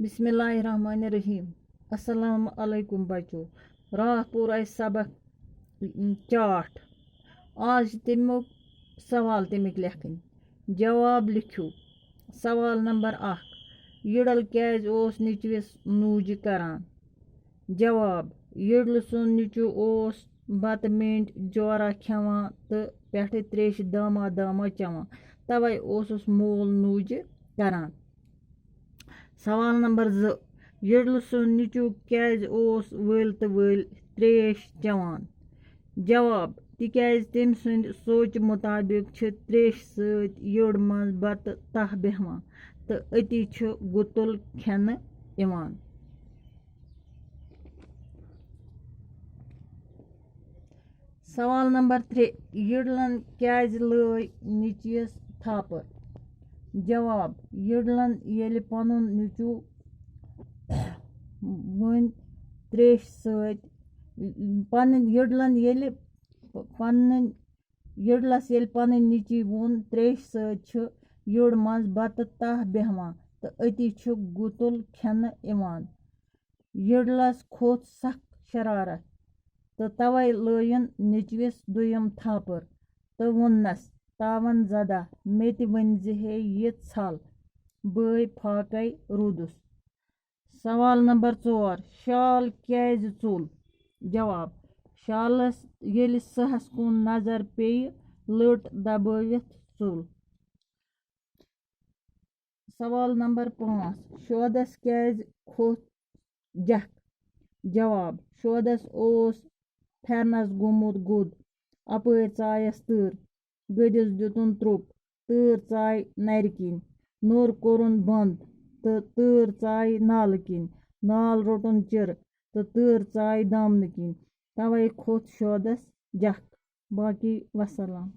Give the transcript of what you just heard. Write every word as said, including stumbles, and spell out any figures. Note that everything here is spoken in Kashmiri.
بسم اللہ الرحمن الرحیم۔ السلام علیکم بچو۔ راتھ پوٚر اَسہِ سبق، م، چاٹھ۔ آز چھِ تَمیُک سوال تَمِکۍ لیکھٕنۍ۔ جواب لیکھِو۔ سوال نمبر اکھ، یٔڈل کیٛازِ اوس نیٚچوِس نوٗجہِ کران؟ جواب، یٔڈلہٕ سُنٛد نیٚچوٗ اوس بتہٕ مینٛٹۍ جورا کھٮ۪وان تہٕ پٮ۪ٹھٕ تریشہِ داما داما چٮ۪وان، توے اوسُس مول نوٗجہِ کران۔ سوال نمبر زٕ، یٔڈلہٕ سُنٛد نیٚچوٗ کیٛازِ اوس ؤلۍ تہٕ ؤلۍ تریش چٮ۪وان؟ جواب، تِکیٛازِ تٔمۍ سٕنٛدِ سونٛچہِ مُطابِق چھِ تریشہِ سۭتۍ یٔڈ منٛز بتہٕ تاہ بیٚہوان تہٕ أتی چھُ گُتُل کھٮ۪نہٕ یِوان۔ سوال نمبر ترٛےٚ، یٔڈلن کیٛازِ لٲے نیٚچوِس تھاپہٕ؟ جواب، یٔڈلن ییٚلہِ پنُن نیٚچوٗ وُنۍ تریشہِ سۭتۍ، پنٕنۍ یٔڈلن ییٚلہِ پنٕنۍ یٔڈلس ییٚلہِ پنٕنۍ نیٚچوۍ ووٚن، تریشہِ سۭتۍ چھُ یٔڈ منٛز بتہٕ تاہ بیٚہوان تہٕ أتی چھُ گُتُل کھٮ۪نہٕ یِوان۔ یٔڈلس کھوٚت سخ شرارت تہٕ توے لٲیِن نیٚچوِس دوٚیِم تھاپٕر تہٕ ووٚننس، تاون زدہ، مےٚ تہِ ؤنۍ زِ ہے یہِ ژھل، بٲے پھاکے روٗدُس۔ سوال نمبر ژور، شال کیٛازِ ژوٚل؟ جواب، شالس ییٚلہِ سٕہس کُن نظر پیٚیہِ، لٔٹ دبٲوِتھ ژوٚل۔ سوال نمبر پانٛژھ، شودس کیٛازِ کھوٚت جکھ؟ جواب، شودس اوس پھٮ۪رنس گوٚمُت گوٚد، اپٲرۍ ژایس تۭر، گٔدِس دیُتُن ترٛوٚپ، تۭر ژاے نرِ کِنۍ، نوٚر کوٚرُن بنٛد تہٕ تۭر ژاے نالہٕ کِنۍ، نال روٚٹُن چِرٕ تہٕ تۭر ژاے دامنہٕ کِنۍ، توے کھوٚت شودس جکھ۔ باقی وسلام۔